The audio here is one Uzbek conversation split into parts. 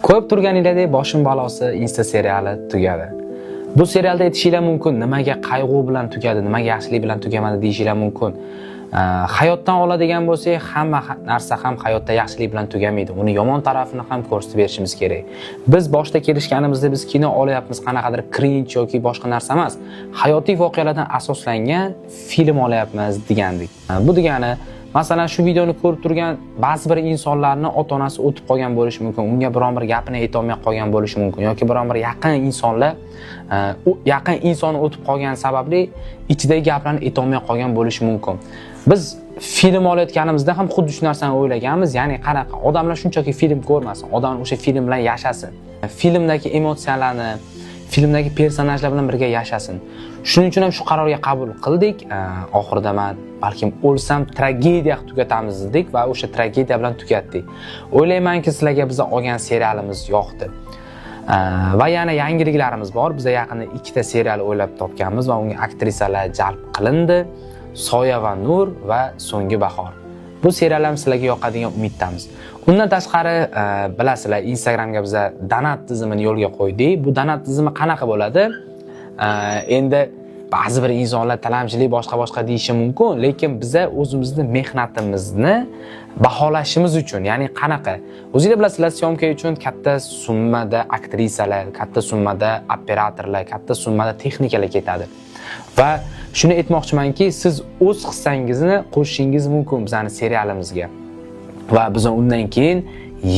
Ko'rib turganinglardek, "Boshim balosi" insta seriali tugadi. Bu serialda aytishinglar mumkin, nimaga qayg'u bilan tugadi, nimaga yaxshilik bilan tugamadi deyishinglar mumkin. Hayotdan oladigan bo'lsak, hamma narsa ham hayotda yaxshilik bilan tugamaydi. Uni yomon tarafini ham ko'rsatib berishimiz kerak. Biz boshida kelishganimizda, biz kino olyapmiz, qanaqadir cringe yoki boshqa narsa emas. Hayotiy voqealardan asoslangan film olyapmiz degandik. Bu degani, masalan, shu videoni ko'rib turgan ba'zi bir insonlarni ota-onasi o'tib qolgan bo'lishi mumkin, unga biron bir gapini aytolmay qolgan bo'lishi mumkin yoki biron bir yaqin insonlar u yaqin insoni o'tib qolgani sababli ichidagi gaplarni aytolmay qolgan bo'lishi mumkin. Biz film olayotganimizda ham xuddi shu narsani o'ylaganmiz, ya'ni qanaqa odamlar shunchaki film ko'rmasin, odam o'sha film bilan yashasin. Filmdagi emotsiyalarni, filmdagi personajlar bilan birga yashasin. Shuning uchun ham shu qarorga qabul qildik. Oxirida man balkim o'lsam tragediya qilib tugatamiz dedik va o'sha tragediya bilan tugatdik. O'ylaymanki, sizlarga biza olgan serialimiz yoqdi. Va yana yangiliklarimiz bor. Biz yaqinda ikkita serial o'ylab topganmiz va unga aktrisalar jalb qilindi. "Soya va nur" va "So'nggi bahor". Bu serial ham sizlarga yoqadigan umiddamiz. Undan tashqari, bilasizlar, Instagramga biza donat tizimini yo'lga qo'ydik. Bu donat tizimi qanaqa bo'ladi? Endi ba'zi bir insonlar tilamchilik, boshqa boshqa deyishi mumkin, lekin biza o'zimizni mehnatimizni baholashimiz uchun, ya'ni qanaqa? O'zinglar bilasizlar, съёмка uchun katta summada aktrisalar, katta summada operatorlar, katta summada texnikalar ketadi. Va shuni aytmoqchimanki, siz o'z hissangizni qo'shishingiz mumkin bizani serialimizga. Va biz undan keyin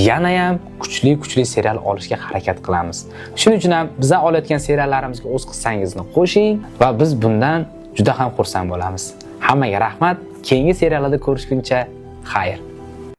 yana ham kuchli kuchli serial olishga harakat qilamiz. Shuning uchun ham biza olayotgan seriallarimizga o'z hissangizni qo'shing va biz bundan juda ham xursand bo'lamiz. Hammaga rahmat. Keyingi seriallarda ko'rishguncha xayr.